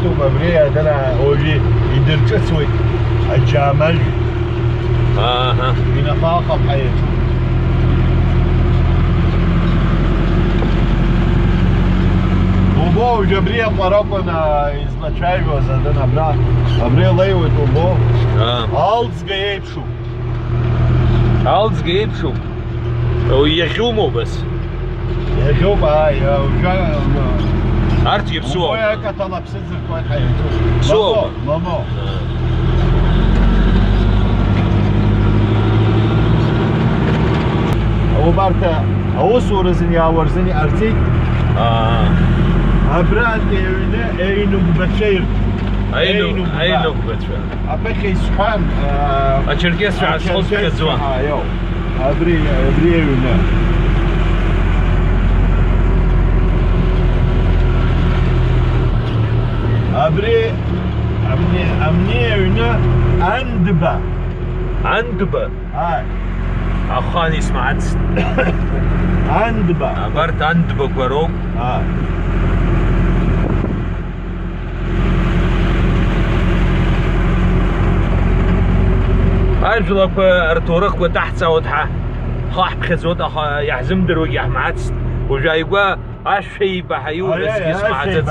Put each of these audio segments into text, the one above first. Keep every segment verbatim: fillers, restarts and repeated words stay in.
Абри адара уажәы идырҿыцуеит аџьаамажә. Аҳа. Инахәаахап ҳәа иаҿуп. Убо уажә абри аҟәара акәын, а, излацәажәоз адын абра. Абри леиуеит убо. Аа. Алҵга еиԥшуп. Алҵга еиԥшуп. Иахьумоу, бас? Иахьоуп, ааи, уажәы, арҭгьы ԥсуоуп. Уи акаҭәала ԥсыӡырқәа ҳаиаҿуп. Ԥсуоуп. Момо, момо. Аа. Убарҭ аусуразын иаауа рзын иҟарҵеит. Аа. Абрантәи аҩны еинугбацәа ирҭ. Аину-, еинугба. Аинугбацәа. Аԥыхьа исҳәан, аа, ачерқьесцәа ачерқьесцәа ҳазхәыцхьаӡуа. Ааиоу. Абри, абри аҩны. Абри, абри, абни аҩны Андба. Андба? Ааи. Ахан исмаҳацт. Андба. Абарҭ Андбақәа роуп. Ааи. Ажәлақәа рҭоурыхқәа ҭаҳҵаауеит ҳәа ҳхы ҳԥхьаӡоит, аха иаҳзымдыруагьы иаҳмаҳацт. Уажәы ааигәа ашәеибаҳа иуҳәазгьы смаҳаӡац.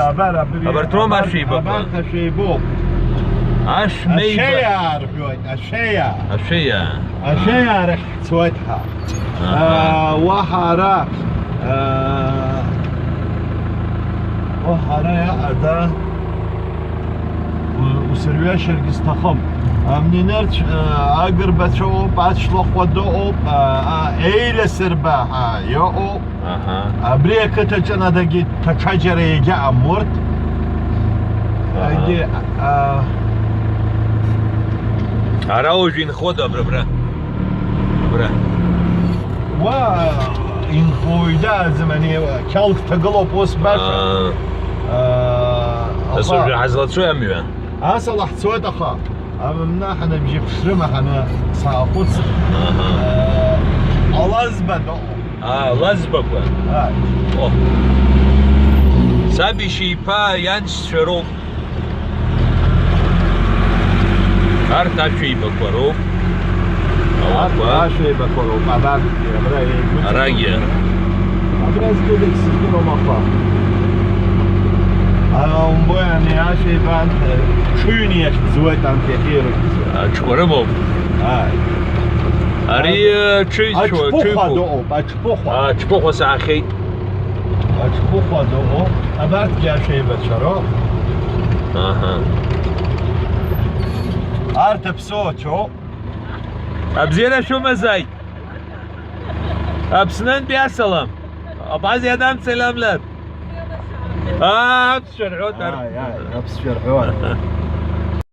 Абарҭ роуп ашәеибақәа. Абарҭ ашәеибоуп. Ашәмеиба. Ашәеиаа рҳәоит, ашәеиаа. Ашәеиаа. Ашәеиаа рахь ҳцоит ҳа. Аҳа. Аа, уаҳа ара, аа, уаҳа ара иаҟада, у-, усырҩашьаргьы сҭахым. Амнинерцә, аа, агырбацәа ыҟоуп, ацәлахәқәа дыҟоуп, аа, аа, еиласырба ҳәа иҟоуп. Аҳа. Абри ақыҭаҿы надагьы даҽаџьара иагьаҟам урҭ. Аҳа. Егьи, аа, ара уажә инхода абра, абра? Абра. Уа, инхои дааӡам ани, қьалк ҭагылоуп ус баша. Аа. Аа, ас аха уажәы ҳазлацои амҩа? Ас ала ҳцоит аха. Амнаҳа ныбжьыԥшрыма ҳаны саахәыцит. Аҳа. Э, Алазба дыҟоуп. Аа, Лазбақәа. Ааи. О. Саб ишьиԥа ианшьцәа роуп. Арҭ ашәеибақәа роуп. Арҭ ашәеибақәа роуп, абарҭгьы, абра еигәыҵатәуп. Арагьы. Абра згьы дагьсыздыруам аха. Ара умбои, ани ашәеиба анҭ, ҽыҩны иахьӡуеит анҭ иахьа ирықәӡуеит. Аҽқәа рымоуп. Ааи. Ари, а, ҽыҩцәоуп, аҽԥыхәа ҽыҩқәоуп. Дыҟоуп, аҽԥыхәа. А, аҽԥыхәа саахьеит. Аҽԥыхәа дыҟоуп. Абарҭгьы ашәеибацәа роуп. Аҳа. Арҭ аԥсуа цәоуп. Абзиара шәымазааит. Аԥснынтәи асалам. Абазиадан селамлар. Аԥсшәа рҳәоит, ар-, Ааи, ааи, аԥсшәа рҳәоит.